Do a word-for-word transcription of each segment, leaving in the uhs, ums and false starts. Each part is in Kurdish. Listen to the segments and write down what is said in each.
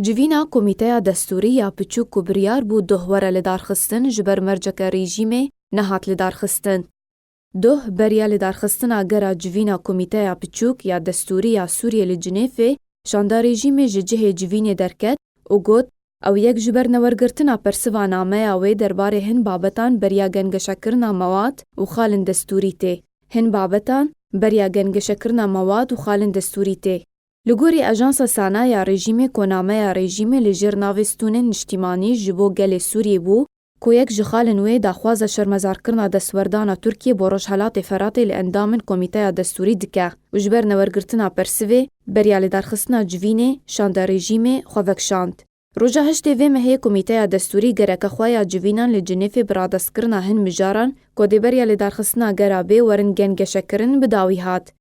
Civîna Komîteya Destûrî ya Piçûk ku biryar bû doh were lidarxistin, ji ber merceke rejîmê nehat lidarxistin. Doh beriya lidarxistina gera civîna Komîteya Piçûk ya Destûrî ya Sûriyê li Cinêfê şanda rejîmê ji cihê civînê derket û got, ew yek ji ber newergirtina persiva nameya wê derbarê hin babetan beriya gengeşekirina mewad û xalên destûrî tê. Hin babetan beriya gengeşekirina mewad û xalên destûrî tê. Li gorî Ajansa Sana ya rejîmê ku nameya rejîmê li jêr navê Stûnên Niştîmanî ji bo gelê Sûriyê bû, ku yek ji xalên wê daxwaza şermezarkirina destwerdana Tirkiyê bo Rojhelatê Feratê li endamên Komîteya Destûrî dike û ji ber newergirtina persivê, beriya lidarxistina civînê, şanda rejîmê, xwe vekişand. Roja heştê vê mehê Komîteya Destûrî gereke xwe ya civînan li Cinêfê bi radestkirina hin mijaran ku dê beriya lidarxistina gera bê werin gengeşekirin bi dawî hat.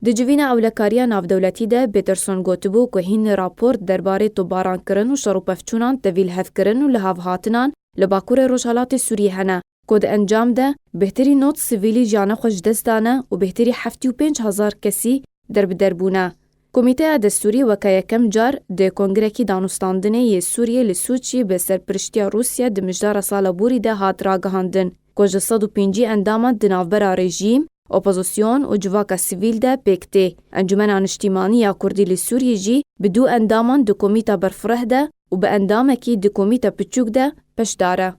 Di civîna ewlekariya navdewletî de Peterson gotibû ku hîn raport derbarê topbarankirin û şer û pevçûnan tevî lihevkirin û lihavhatinan li Bakurê Rojhelatê Sûriyê hene, ku di encam de bêhtirî nod sivîlî jiyana xwe ji dest dane û bêhtirî heftê û pênc hezar kesî derbider bûne. Komîteya Destûrî weke yekem car di Kongrekî Danûstandinê yê Sûriyê li Sûçî bi serpiriştiya Rûsya di mijdara sala borî de hat ragihandin, ku ji sed û pêncî endaman di navbera rejîm, opozîsyon û civaka sivîl de pêk tê. Encûmena Niştîmanî ya Kurdî li Sûriyê jî bi du endaman di komîta berfireh de û bi endamekî di komîta piçûk de beşdar e.